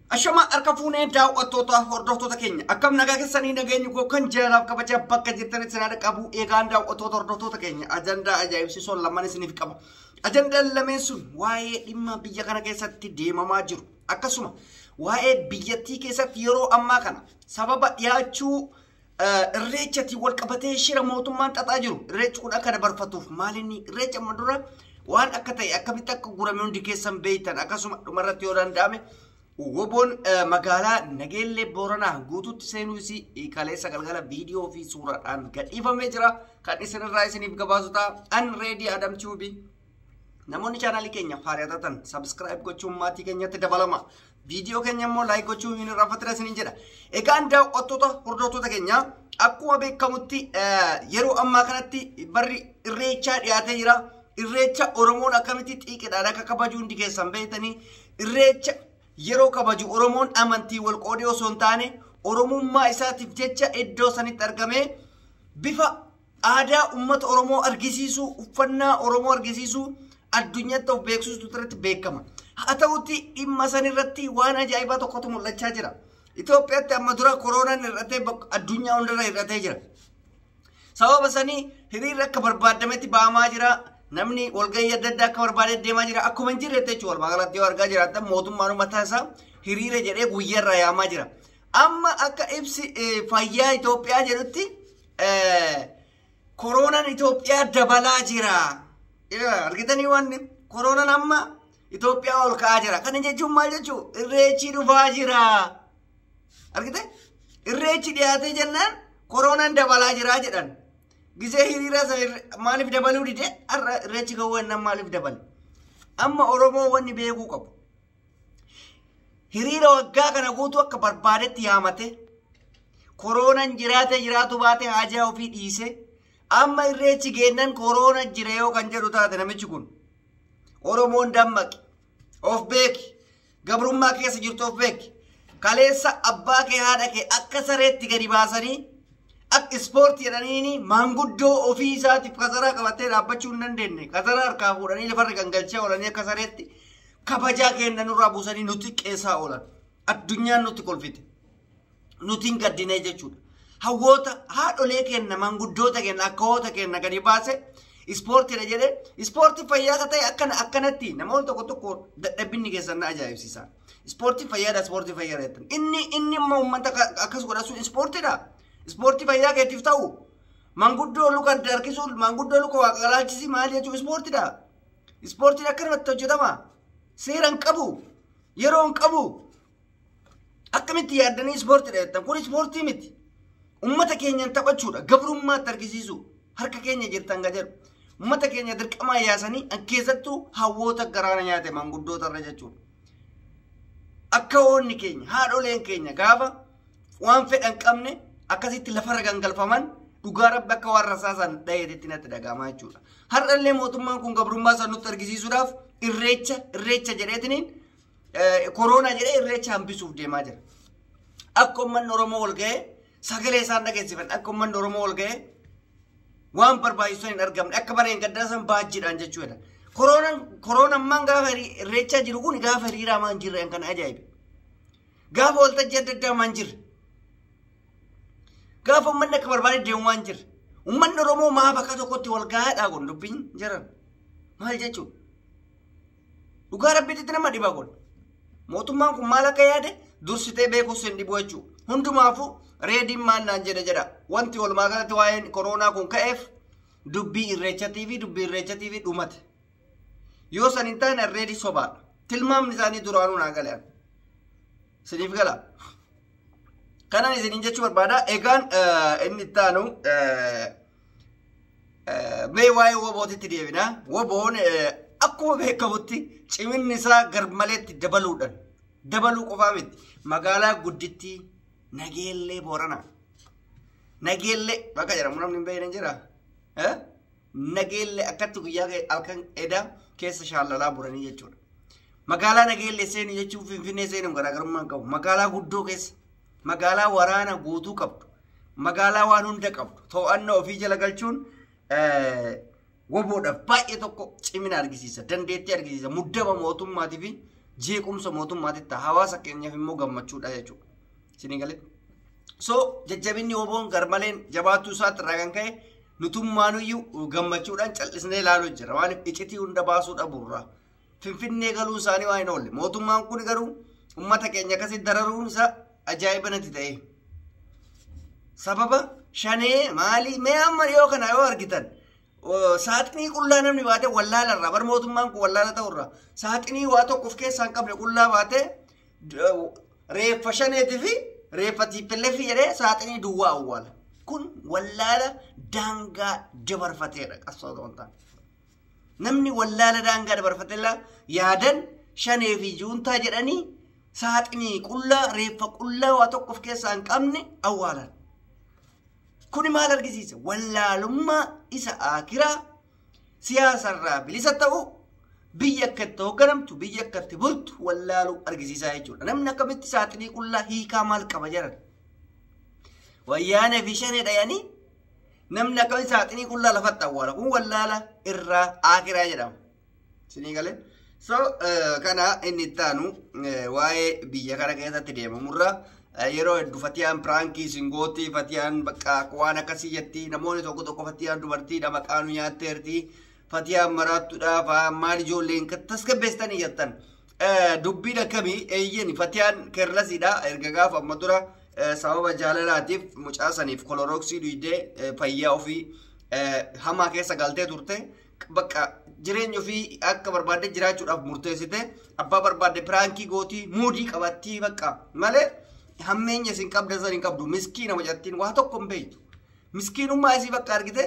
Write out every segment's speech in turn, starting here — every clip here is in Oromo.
Ashama harka fuunee daawwattoota hordoftoota keenya akkam nagaa keessanii nageenyi koo kan jaalalaaf kabaja bakka jirtanitti sinaa qabu. Eegaan daawwattoota hordoftoota keenya ajandaa ajaa'ibsiisoon lamaan isiniif qaba. Ajandaan lameen sun waa'ee dhimma biyya kana keessatti deemamaa jiru akkasuma waa'ee biyyattii keessatti yeroo ammaa kana sababa dhiyaachuu irreechatiin wal qabatee shira mootummaan xaxaa jiru irreechi kun akka dabarfatuuf maalinni irreecha amma dura waan akka ta'e akkamitti akka gurame hundi keessan beeytan akkasuma dhumarratti yoo danda'ame woboon magaalaa Nageellee Booranaa guutuutti seenuu isii kaleessa galgala viidiyoo fi suuraadhaan gadhiifamee jira. Kan isinirraa isiniif gabaasu ta'a. An Reedii Adam Chuubii. Namoonni chaanaalii keenya haaraa taatan subscribe gochuun maatii keenyatti dabalama. Viidiyoo keenya immoo like gochuun hin irraanfatina isiniin jedha. Egaan daawwattoota hordoftoota keenya akkuma beekamutti yeroo ammaa kanatti barri irreechaa dhiyaatee jira. Irreecha Oromoon akkamitti xiiqidhaan akka kabaju hundi keessan beektanii irreecha yeroo kabaju Oromoon amantii wal qoodee osoo hin taane Oromummaa isaatiif jecha iddoo sanitti argamee bifa aadaa uummata Oromoo argisiisuu, uffannaa Oromoo argisiisuu, addunyaatti of beeksisuu irratti beekama. Haa ta'utti dhimma sanirratti waan ajaa'ibaa tokkotu mul'achaa jira. Itoophiyaatti amma dura koronaan hir'atee addunyaa hundarra hir'atee jira. Sababa sanii hiriirri akka barbaadametti ba'amaa jira. Namni walgahii adda addaa akka barbaade deemaa jira. Akkuma hin jirre jechuudha. Walumaa galatti yoo argaa jiraattan mootummaan mataa isaa hiriira jedhee guyyaa irraa yaamaa jira. Amma akka ibsi fayyaa Itoophiyaa jedhutti koronaan Itoophiyaa dabalaa jira. Argitanii waan koronaan amma Itoophiyaa ol ka'aa jira. Kana jechuun maal jechuu? Irreechi dhufaa jira. Argite? Irreechi dhiyaatee jennaan koronaan dabalaa jira jedhan. Gisee hiriira maaliif dabaluu dide? Har'a irreechi ga'uu ennaan maaliif dabale? Amma Oromoo wanni beekuu qabu. Hiriira waggaa kana guutuu akka barbaadetti yaamate koronaan jiraate jiraatu baate haajaa ofii dhiise amma irreechi geennan korona jira yoo kan jedhu taate namichi kun Oromoon dammaqi of beeki gabrummaa keessa jirtu of beeki kaleessa abbaa kee haadha kee akka sareetti gadi baasanii akka ispoortii jedhaniini maanguddoo ofii isaatiif kasaraa qabatee dhaabbachuu hin dandeenye kasaraa harkaa fuudhanii lafarra gangalchaa oolanii akka sareetti kabajaa keenya nurraa buusanii nuti qeessaa oolan addunyaan nutti kolfite nuti hin gaddinee jechuudha. Hawwoota haadholee keenya maanguddoota keenya akkawoota keenya gadi baase ispoortiidha jedhee ispoortii fayyaa akka ta'e akkana akkanatti namoonni tokko tokko dadhabinni keessan na ajaa'ibsiisa. Ispoortii fayyaadha ispoortii fayyaadha jettan. Inni immoo uummata akkas godhasuun ispoortiidha. Ispoortii fayyaa keetiif ta'u maanguddoo luka harkisuun maanguddoo luka waaqa galaalchisi maal jechuun ispoortiidha. Ispoortiin akkanumatti hojjetama. Seera hin qabu. Yeroo hin qabu. Akkamitti yaaddanii ispoortiidha jettan kun ispoortii miti. Uummata keenyaan taphachuudha. Gabrummaatti argisiisu. Harka keenya jirtan ga jedhu. Uummata keenya dirqamaa yaasanii keessattuu hawwoota garaana nyaate maanguddoota irra jechuudha. Akka oonni keenya haadholeen keenya gaafa waan fedhan qabne akkasitti lafarra gangalfaman dhugaa rabbi akka waan rasaasan dhaheetitti natti dhaga'amaa jechuudha. Har'allee mootummaan kun gabrummaa san nutti argisiisuudhaaf irreecha irreecha jedheetiniin koronaa jedhee irreecha hambisuuf deemaa jira. Akka uummanni Oromoo wal ga'ee sagalee isaan dhageessifan akka uummanni Oromoo wal ga'ee waan barbaachisu hin argamne akka bareen gaddaa san baajjiidhaan jechuudha. Koronaan maan gaafa irreechaa jiru kun gaafa hiriiraa maan jirre kan ajaa'ibe. Gaafa waltajjii adda addaa maan jirre. Gaafa uummanni akka barbaade deemu waan jirre. Uummanni Oromoo maa bakka tokkotti wal gahaadhaa kun dubbiin jiran. Maal jechuudha? Dhugaa rabbiitti nama dhiba kun. Mootummaan kun maal akka yaade dursitee beekuus hin dhibu jechuudha. Hundumaafuu reediin maal naan jedhe jedha. Wanti walumaa galatti waa'een koronaa kun ka'eef dubbii irreechatii fi dubbii irreechatii fi dhumate. Yoo san hin taane reedii sobaadha. Tilmaamni isaanii duraanuu naa gale. Siniif gala. Kanan isiniin jechuu barbaada. Egaan inni itti aanu mee waa'ee wobootitti deebina. Woboon akkuma beekamutti ciminni isaa garmaleetti dabaluudhaan dabaluu qofaa miti. Magaalaa guddittii Nageellee Booranaa. Nageellee bakka jedhamu namni hin beekne jira. Nageellee akkatti guyyaa halkan edaa keessa shaallalaa buranii jechuudha. Magaalaa Nageellee seenuu jechuun Finfinnee seenuun garaagarummaa hin qabu. Magaalaa guddoo keessa magaalaa waraana guutuu qabdu magaalaa waan hunda qabdu to'annoo ofii jala galchuun woboodhaaf baay'ee tokko cimina argisiisa dandeettii argisiisa muddama mootummaatii fi Jeequmsa mootummaatitti ta'a. Hawaasa keenyaaf immoo gammachuudha jechuudha. Isinii galee. So jajjabinni woboon garmaleen jabaattuu isaatti irraa kan ka'e nutummaanuyyuu gammachuudhaan callisnee ilaaluu jira. Maaliif icitii hunda baasuu dhabuurraa. Finfinnee galuun isaanii waan hin oolle. Mootummaan kun garuu uummata keenya akkasitti dararuun isaa ajaa'iba natti ta'e. Sababa shanee maalii mee amma dhiyoo kana yoo argitan saaxinii qullaa namni baatee wallaala irraa bar mootummaan kun wallaala ta'urraa saaxinii waa tokko of keessaa hin qabne qullaa baatee reeffa shaneetii fi reeffa tiippelleefi jedhee saaxinii duwwaa awwaala. Kun wallaala daangaa dabarfateedha qabsoo ta'uun taane. Namni wallaala daangaa dabarfatee yaadan shanee fi juuntaa jedhanii saaxinii qullaa reeffa qullaa waa tokko of keessaa hin qabne awwaalan. Kuni maal argisiisa? Wallaalummaa isa akiraa siyaasarraa bilisa ta'u biyya akka itti hoogganamtu biyya akka itti bultu wallaaluu argisiisaa jechuudha. Namni akkamitti saaxinii qullaa hiikaa maal qaba jedhan? Wayyaanee fi shanee dhayanii namni akkamitti saaxinii qullaa lafatti awwaala? Kun wallaala irraa akiraa jedhama. Isinii galee? So kana inni itti aanu waa'ee biyya kana keessatti deemamurraa yeroo hedduu Fatiyaan piraankii isin gooti, Fatiyaan bakka waan akkasii jetti, namoonni tokko tokko Fatiyaan dubartiidha maqaa nu nyaatteerti, Fatiyaan maraattuudha maal ijoolleen tasgabbeessitanii jettan. Dubbiin akkamii eeyyen Fatiyaan keerlasiidha erga gaafa amma dura sababa jaalalaatiif mucaa saniif kolorooksii dhuydee fayyaa ofii hamaa keessa galtee turte. Bakka jireenya ofii akka barbaadde jiraachuudhaaf murteessite abbaa barbaadde piraankii gootii muudii qabattii bakka malee hammeenya isin qabda san hin qabdu. Miskiina mucattiin waa tokko hin beektu. Miskiinummaa isii bakka argite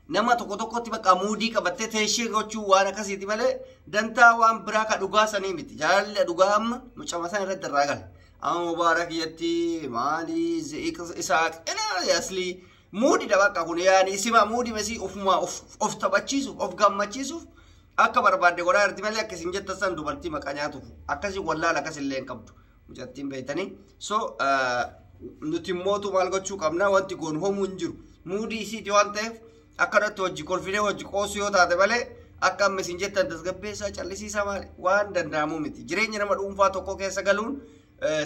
nama tokko tokkotti bakka muudii qabattee teeshee gochuu waan akkasiiti malee dantaa waan biraa ka dhugaa sanii miti. Jaalalli dhugaa amma mucama san irratti irraa gale. Amma Mubaarak jetti maali isaa aslii muudii bakka kun yaani isima muudii mesii ofumaa of taphachiisuuf of gammachiisuuf akka barbaadde godhaa jirti malee akkasiin jettan san dubartii maqaa nyaatuuf akkasii wallaala akkasillee hin qabdu. Mucattiin beektanii. So nuti mootu maal gochuu qabna wanti goonu homuu hin jiru. Muudii isiiti waan ta'eef akkanatti hojii kolfinee hojii qoosuu yoo taate malee akka amma isin jettan tasgabbeessaa callisiisaa maali waan danda'amuu miti. Jireenya nama dhuunfaa tokko keessa galuun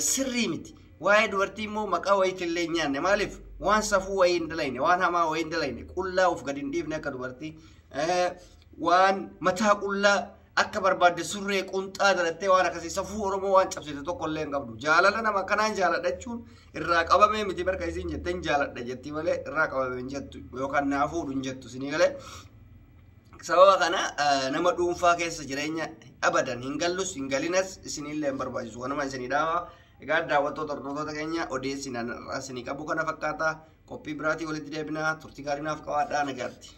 sirrii miti. Waa'ee dubartii immoo maqaa wayiitti illee hin nyaanne maaliif waan safuu wayii hin dalayne waan hamaa wayii hin dalayne qullaa of gadi hin dhiifne akka dubartii waan mataa qullaa akka barbaadde surree qunxaa dalattee waan akkasii safuu Oromoo waan cabsite tokko illee hin qabdu. Jaalala nama akkanaan jaaladhachuun irraa qabamee miti barka isiin jettee hin jaaladha jetti malee irraa qabamee hin jettu yookaan naa fuudhu hin jettu isinii galee. Sababa kana nama dhuunfaa keessa jireenya abadan hin gallus hin galinas isinillee hin barbaachisu. Kanuma isinii dhaama. Egaa daawwattoota hordoftoota keenya odeessinaan irraa isinii qabu kana fakkaata. Qophii biraatii walitti deebinaa turtii gaarii naaf qabaadhaa nagaatti.